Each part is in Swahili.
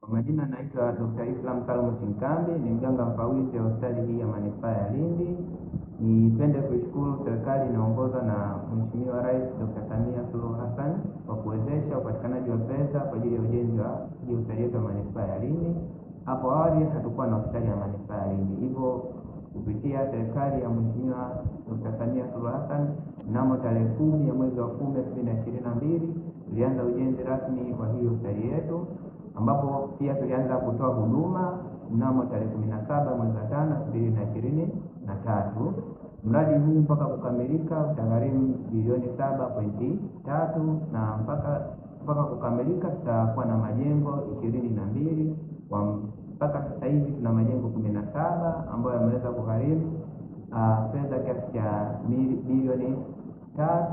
Kwa majina naitwa Dr. Islam Salum Chinkambi, ni mganga mfawidhi wa hospitali hii ya manispaa ya Lindi. Nipende kuishukuru serikali inaongozwa na Mheshimiwa Rais Dr. Samia Suluhu Hassan kwa kuwezesha upatikanaji wa pesa kwa ajili ya ujenzi wa hii hospitali yetu ya manispaa ya Lindi. Hapo awali hatukuwa na hospitali ya manispaa ya Lindi, hivyo kupitia serikali ya Mheshimiwa Dr. Samia Suluhu Hassan mnamo tarehe 10 ya mwezi wa 10 2022 tulianza ujenzi rasmi wa hii hospitali yetu, ambapo pia tulianza kutoa huduma mnamo tarehe 17 mwezi wa 5 2023. Mradi huu mpaka kukamilika utagharimu bilioni 7.3 na mpaka kukamilika tutakuwa na majengo 22. Kwa mpaka sasa hivi tuna majengo 17 ambayo yameweza kugharimu fedha kiasi cha bilioni 3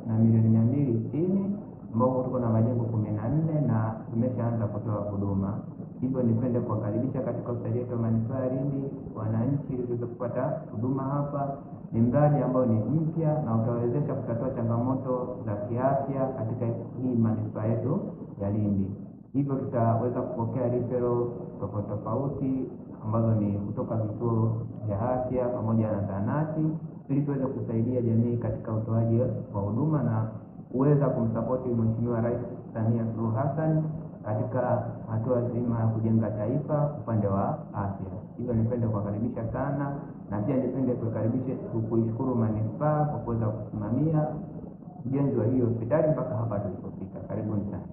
na milioni 260, ambapo tuko na majengo 14 na tumeshaanza kutoa huduma. Hivyo nipende kuwakaribisha katika hospitali yetu ya manispaa ya Lindi wananchi ili tuweze kupata huduma hapa. Ni mradi ambao ni mpya na utawezesha kutatua changamoto za kiafya katika hii manispaa yetu ya Lindi. Hivyo tutaweza kupokea referral tofauti tofauti ambazo ni kutoka vituo vya afya pamoja na zahanati ili tuweze kusaidia jamii katika utoaji wa huduma na kuweza kumsapoti Mheshimiwa Rais Samia Suluhu Hassan katika hatua zima ya kujenga taifa upande wa afya. Hivyo nipende kuwakaribisha sana na pia nipende kuishukuru manispaa kwa kuweza kusimamia ujenzi wa hii hospitali mpaka hapa tulipofika. Karibuni sana.